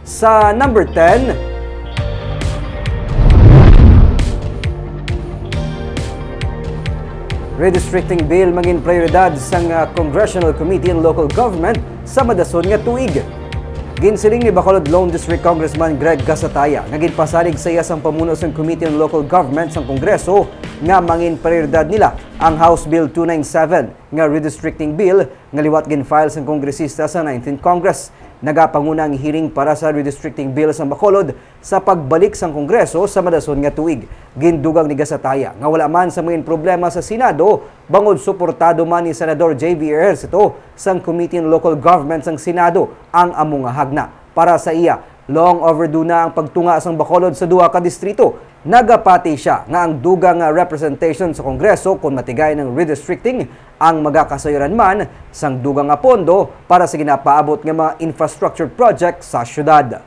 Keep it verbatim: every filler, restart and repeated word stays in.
Sa number ten, redistricting bill mangin prioridad sang, ah, Congressional Committee on Local Government sa madason nga tuig. Ginsiling ni Bacolod Lone District Congressman Greg Gasataya nga ginpasalig sa iya sang pamuno sang Committee on Local Government sang Kongreso nga mangin prioridad nila ang House Bill two nine seven nga redistricting bill nga liwat gin-file sang kongresista sa nineteenth Congress. Nagapanguna ang hearing para sa redistricting bill sang Bacolod sa pagbalik sang Kongreso sa madason nga tuig. Gindugang ni Gasataya nga wala man sa mga problema sa Senado bangod suportado man ni Senador J V Ejercito sang Committee on Local Government sang Senado ang amo nga hagna. Para sa iya, long overdue na ang pagtunga sang Bacolod sa duha ka distrito. Nagapati sia nga ang dugang nga representation sa Kongreso kon matigayon ang redistricting ang magakasayuran man sang dugang nga pondo para sa ginapaabot nga mga infrastructure project sa syudad.